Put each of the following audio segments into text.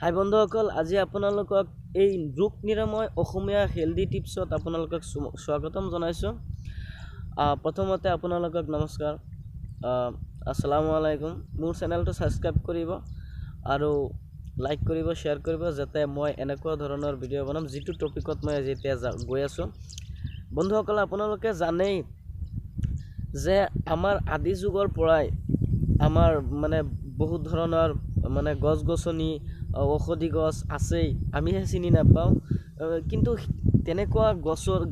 হাই বন্ধুসকল, আজি আপোনালোকক এই ৰোগ নিৰাময় অসমীয়া হেল্ডি টিপছত আপোনালোকক স্বাগতম জনাইছোঁ। প্ৰথমতে আপোনালোকক নমস্কাৰ, আসসালামু আলাইকুম। মোৰ চেনেলটো ছাবস্ক্ৰাইব কৰিব আৰু লাইক কৰিব, শ্বেয়াৰ কৰিব, যাতে মই এনেকুৱা ধৰণৰ ভিডিঅ' বনাম যিটো টপিকত মই আজি এতিয়া গৈ আছোঁ। বন্ধুসকল, আপোনালোকে জানেই যে আমাৰ আদি যুগৰ পৰাই আমাৰ মানে বহুত ধৰণৰ মানে গছ গছনি, ঔষধি গছ আছেই, আমিহে চিনি নাপাওঁ। কিন্তু তেনেকুৱা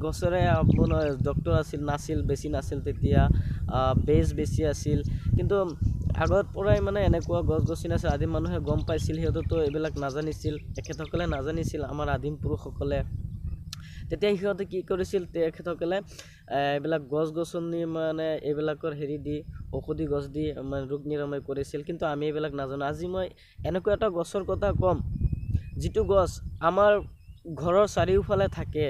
গছৰে আপোনাৰ ডক্তৰ আছিল নাছিল, বেছি নাছিল তেতিয়া, বেজ বেছি আছিল। কিন্তু আগৰ পৰাই মানে এনেকুৱা গছ গছনি আছিল, আদিম মানুহে গম পাইছিল, সিহঁতেতো এইবিলাক নাজানিছিল, তেখেতসকলে নাজানিছিল, আমাৰ আদিম পুৰুষসকলে। তেতিয়া সিহঁতে কি কৰিছিল, তেখেতসকলে এইবিলাক গছ গছনি মানে এইবিলাকৰ হেৰি দি, ঔষধি গছ দি মানে ৰোগ নিৰাময় কৰিছিল। কিন্তু আমি এইবিলাক নাজানো। আজি মই এনেকুৱা এটা গছৰ কথা ক'ম, যিটো গছ আমাৰ ঘৰৰ চাৰিওফালে থাকে,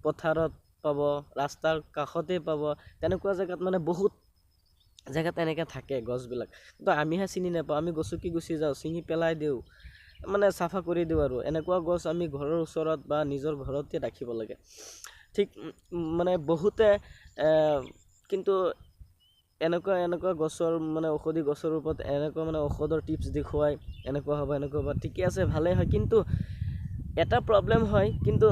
পথাৰত পাব, ৰাস্তাৰ কাষতে পাব, তেনেকুৱা জেগাত মানে বহুত জেগাত এনেকৈ থাকে গছবিলাক। কিন্তু আমিহে চিনি নাপাওঁ, আমি গছকি গুচি যাওঁ, ছিঙি পেলাই দিওঁ, মানে চাফা কৰি দিওঁ। আৰু এনেকুৱা গছ আমি ঘৰৰ ওচৰত বা নিজৰ ঘৰতে ৰাখিব লাগে। ঠিক মানে বহুতে কিন্তু এনেকুৱা এনেকুৱা গছৰ মানে ঔষধি গছৰ ওপৰত এনেকুৱা মানে ঔষধৰ টিপছ দেখুৱাই, এনেকুৱা হ'ব, এনেকুৱা হ'ব, ঠিকে আছে, ভালেই হয়। কিন্তু এটা প্ৰব্লেম হয়, কিন্তু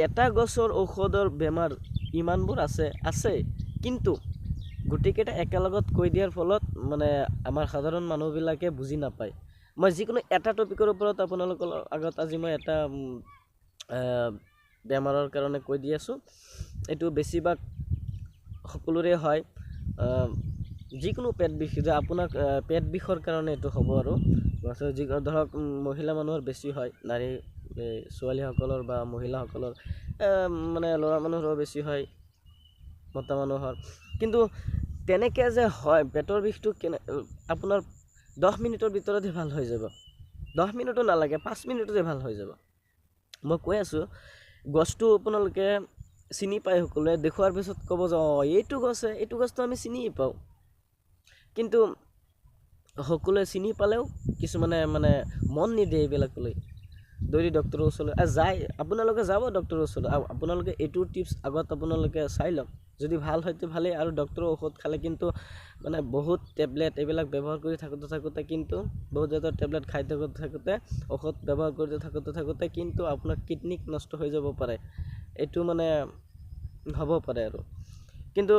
এটা গছৰ ঔষধৰ বেমাৰ ইমানবোৰ আছে, কিন্তু গোটেইকেইটা একেলগত কৈ দিয়াৰ ফলত মানে আমাৰ সাধাৰণ মানুহবিলাকে বুজি নাপায়। মই যিকোনো এটা টপিকৰ ওপৰত আপোনালোকৰ আগত আজি মই এটা বেমাৰৰ কাৰণে কৈ দি আছোঁ। এইটো বেছিভাগ সকলোৰে হয়, যিকোনো পেট বিষ, যে আপোনাক পেট বিষৰ কাৰণে এইটো হ'ব। আৰু যি ধৰক মহিলা মানুহৰ বেছি হয়, নাৰী ছোৱালীসকলৰ বা মহিলাসকলৰ, মানে ল'ৰা মানুহৰো বেছি হয়, মতা মানুহৰ। কিন্তু তেনেকৈ যে হয় পেটৰ বিষটো কেনে, আপোনাৰ 10 মিনিটৰ ভিতৰতে ভাল হৈ যাব, 10 মিনিটো নালাগে, 5 মিনিটতে ভাল হৈ যাব। মই কৈ আছোঁ, গছটো আপোনালোকে চিনি পায়, সকলোৱে দেখুৱাৰ পিছত ক'ব যে অঁ এইটো গছে, এইটো গছটো আমি চিনিয়ে পাওঁ। কিন্তু সকলোৱে চিনি পালেও কিছুমানে মানে মন নিদিয়ে এইবিলাকলৈ, দৌৰি ডক্টৰৰ ওচৰলৈ যায়। আপোনালোকে যাব ডক্টৰৰ ওচৰলৈ, আপোনালোকে এইটো টিপছ আগত আপোনালোকে চাই লওক, যদি ভাল হয়তো ভালেই। আৰু ডক্টৰৰ ঔষধ খালে কিন্তু মানে বহুত টেবলেট এইবিলাক ব্যৱহাৰ কৰি থাকোঁতে থাকোঁতে, কিন্তু বহুত জাতৰ টেবলেট খাই থাকোঁতে থাকোঁতে, ঔষধ ব্যৱহাৰ কৰি থাকোঁতে থাকোঁতে কিন্তু আপোনাৰ কিডনিক নষ্ট হৈ যাব পাৰে, এইটো মানে হ'ব পাৰে। আৰু কিন্তু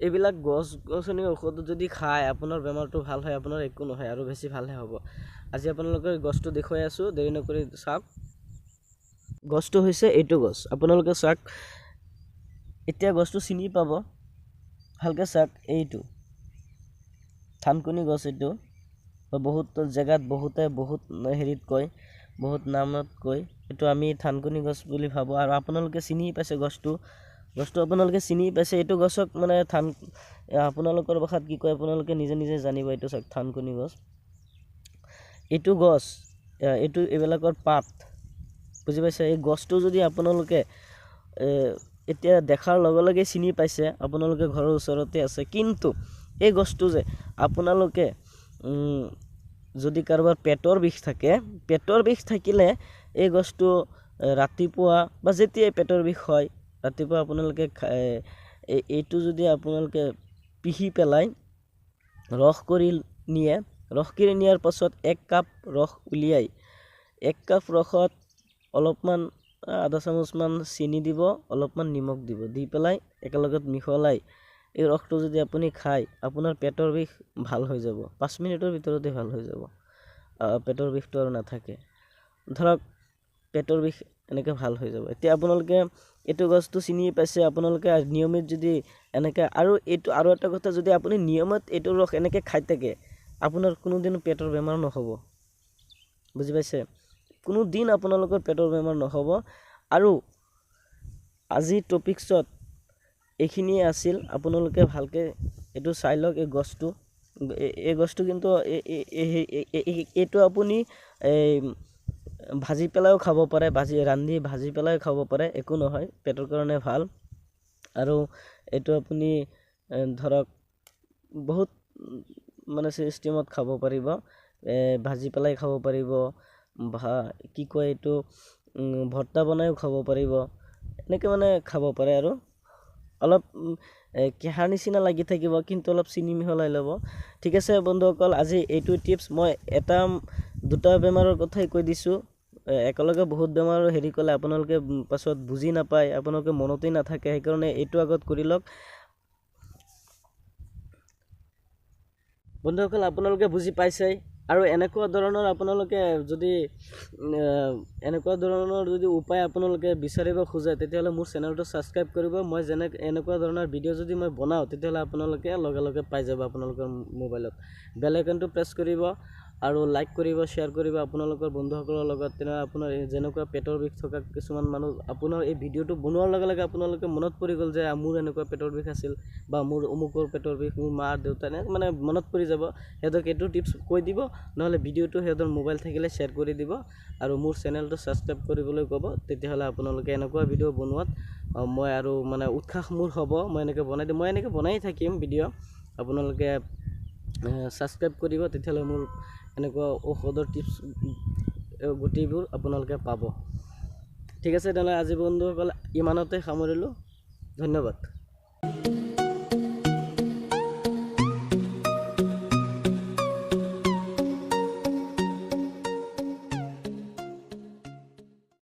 এইবিলাক গছ গছনি ঔষধ যদি খায় আপোনাৰ বেমাৰটো ভাল হয়, আপোনাৰ একো নহয়, আৰু বেছি ভালহে হ'ব। আজি আপোনালোকে গছটো দেখুৱাই আছোঁ, দেৰি নকৰি চাওক। গছটো হৈছে এইটো গছ, আপোনালোকে চাওক, এতিয়া গছটো চিনি পাব, ভালকৈ চাওক। এইটো থানকুনি গছ, এইটো বহুত জেগাত বহুতে বহুত হেৰিত কয়, বহুত নামত কয়, এইটো আমি থানকুনি গছ বুলি ভাবোঁ। আৰু আপোনালোকে চিনি পাইছে গছটো, গছটো আপোনালোকে চিনি পাইছে। এইটো গছক মানে থান, আপোনালোকৰ ভাষাত কি কয় আপোনালোকে নিজে নিজে জানিব। এইটো চাওক থানকুনি গছ, এইটো গছ, এইটো এইবিলাকৰ পাত, বুজি পাইছে। এই গছটো যদি আপোনালোকে এতিয়া দেখাৰ লগে লগে চিনি পাইছে, আপোনালোকে ঘৰৰ ওচৰতে আছে। কিন্তু এই গছটো যে আপোনালোকে যদি কাৰোবাৰ পেটৰ বিষ থাকে, পেটৰ বিষ থাকিলে এই গছটো ৰাতিপুৱা বা যেতিয়াই পেটৰ বিষ হয় ৰাতিপুৱা আপোনালোকে এইটো যদি আপোনালোকে পিহি পেলাই ৰস কৰি নিয়ে, ৰস কৰি নিয়াৰ পাছত 1 কাপ ৰস উলিয়াই, 1 কাপ ৰসত অলপমান আধা চামুচমান চেনি দিব, অলপমান নিমখ দিব, দি পেলাই একেলগত মিহলাই এই ৰসটো যদি আপুনি খায়, আপোনাৰ পেটৰ বিষ ভাল হৈ যাব, 5 মিনিটৰ ভিতৰতে ভাল হৈ যাব, পেটৰ বিষটো আৰু নাথাকে। ধৰক পেটৰ বিষ এনেকৈ ভাল হৈ যাব। এতিয়া আপোনালোকে এইটো গছটো চিনি পাইছে, আপোনালোকে নিয়মিত যদি এনেকৈ, আৰু এইটো আৰু এটা কথা, যদি আপুনি নিয়মিত এইটো ৰস এনেকৈ খাই থাকে, আপোনাৰ কোনোদিন পেটৰ বেমাৰ নহ'ব, বুজি পাইছে। কোনো দিন আপোনালোকৰ পেটৰ বেমাৰ নহ'ব। আৰু আজি টপিকছত এইখিনিয়ে আছিল, আপোনালোকে ভালকৈ এইটো চাই লওক। এই গছটো, এই গছটো কিন্তু এইটো আপুনি এই ভাজি পেলাইও খাব পাৰে, ভাজি ৰান্ধি ভাজি পেলাইও খাব পাৰে, একো নহয়, পেটৰ কাৰণে ভাল। আৰু এইটো আপুনি ধৰক বহুত মানে চিষ্টেমত খাব পাৰিব, ভাজি পেলাই খাব পাৰিব, কি কয় এইটো ভৰ্তা বনাইও খাব পাৰিব, এনেকৈ মানে খাব পাৰে। আৰু অলপ কেঁহাৰ নিচিনা লাগি থাকিব, কিন্তু অলপ চিনি মিহলাই ল'ব। ঠিক আছে বন্ধুসকল, আজি এইটো টিপছ মই এটা দুটা বেমাৰৰ কথাই কৈ দিছোঁ। একেলগে বহুত বেমাৰৰ হেৰি ক'লে আপোনালোকে পাছত বুজি নাপায়, আপোনালোকে মনতেই নাথাকে, সেইকাৰণে এইটো আগত কৰি লওক। বন্ধুসকল, আপোনালোকে বুজি পাইছেই। আৰু এনেকুৱা ধৰণৰ আপোনালোকে যদি এনেকুৱা ধৰণৰ যদি উপায় আপোনালোকে বিচাৰিব খোজে, তেতিয়াহ'লে মোৰ চেনেলটো ছাবস্ক্ৰাইব কৰিব। মই যেনে এনেকুৱা ধৰণৰ ভিডিঅ' যদি মই বনাওঁ, তেতিয়াহ'লে আপোনালোকে লগে লগে পাই যাব আপোনালোকৰ মোবাইলত। বেল আইকনটো প্ৰেছ কৰিব আৰু লাইক কৰিব, শ্বেয়াৰ কৰিব আপোনালোকৰ বন্ধুসকলৰ লগত। তেনেহ'লে আপোনাৰ যেনেকুৱা পেটৰ বিষ থকা কিছুমান মানুহ, আপোনাৰ এই ভিডিঅ'টো বনোৱাৰ লগে লগে আপোনালোকে মনত পৰি গ'ল যে মোৰ এনেকুৱা পেটৰ বিষ আছিল বা মোৰ অমুকৰ পেটৰ বিষ, মোৰ মা দেউতা, এনেকৈ মানে মনত পৰি যাব। সিহঁতক এইটো টিপছ কৈ দিব, নহ'লে ভিডিঅ'টো সিহঁতৰ মোবাইল থাকিলে শ্বেয়াৰ কৰি দিব আৰু মোৰ চেনেলটো ছাবস্ক্ৰাইব কৰিবলৈ ক'ব। তেতিয়াহ'লে আপোনালোকে এনেকুৱা ভিডিঅ' বনোৱাত মই আৰু মানে উৎসাহ মোৰ হ'ব। মই এনেকৈ বনাই দিম, মই এনেকৈ বনাই থাকিম ভিডিঅ'। আপোনালোকে ছাবস্ক্ৰাইব কৰিব, তেতিয়াহ'লে মোৰ এনেকুৱা ঔষধৰ টিপছ গোটেইবোৰ আপোনালোকে পাব। ঠিক আছে, তেনেহ'লে আজি বন্ধুসকল ইমানতে সামৰিলোঁ। ধন্যবাদ।